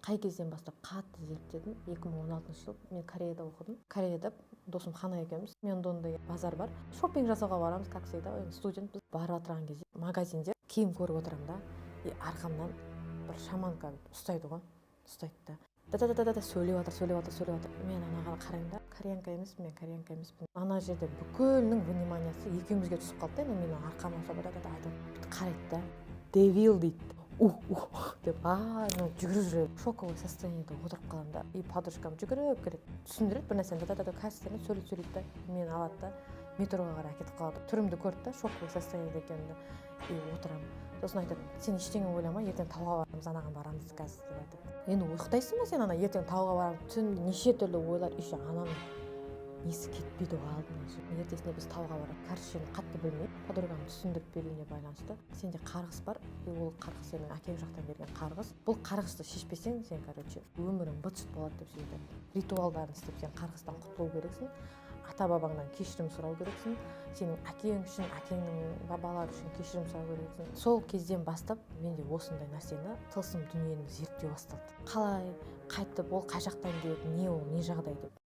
Қай кезден бастап қатты зерттедім? 2016 жыл мен Кореяда оқыдым. Кореяда досым Хана екеуміз, Мёндон деген базар бар, шопинг жасауға барамыз, как всегда, енді студентпіз. Барып отырған кезде магазинде киім көріп отырамын да, и арқамнан бір шаманка ұстайды ғой, ұстайды да, да да да да сөйлеп жатыр, сөйлеп жатыр, сөйлеп жатыр. Мен анаған қараймын да, кореянка емеспін мен, кореянка емеспін. Ана жерде бүкілінің вниманиясы екеумізге түсіп қалды да. Енді менің арқамнан ұстап, да да да айтып, бүйтіп қарайды да, «Devil» дейді. «Ух, ух» деп, а жүгіріп жүреді. Шоковый состояниеде отырып қаламын да, и подружкам жүгіріп келеді, түсіндіреді бір нәрсені, да да да кәрістермен сөйлейді, сөйлейді да, мені алады да, метроға қарай әкетіп қалады. Түрімді көрді да, шоковый состояниеде екенімді. И отырамын. Сосын айтады: «Сен ештеңе ойлама, ертең тауға барамыз, анаған барамыз қазір», — деп айтады. Енді ұйықтайсың ба сен? Ана ертең тауға барамыз, түн неше түрлі ойлар, еще ананың несі кетпейді ғой алдымнан. Ертесіне біз тауға барамыз. Кәрісшені қатты білмеймін, подругам түсіндіріп беруіне байланысты: «Сенде қарғыс бар, и ол қарғыс сенің әкең жақтан келген қарғыс. Бұл қарғысты шешпесең, сен, короче, өмірің быт шыт болады», — деп сөйтіп айтады. «Ритуалдарын істеп, сен қарғыстан құтылу керексің, ата бабаңнан кешірім сұрау керексің, сенің әкең үшін, әкеңнің бабалары үшін кешірім сұрау керексің». Сол кезден бастап менде осындай нәрсені, тылсым дүниені зерттеу басталды: қалай, қайтып, ол қай жақтан келеді, не ол, не жағдай деп.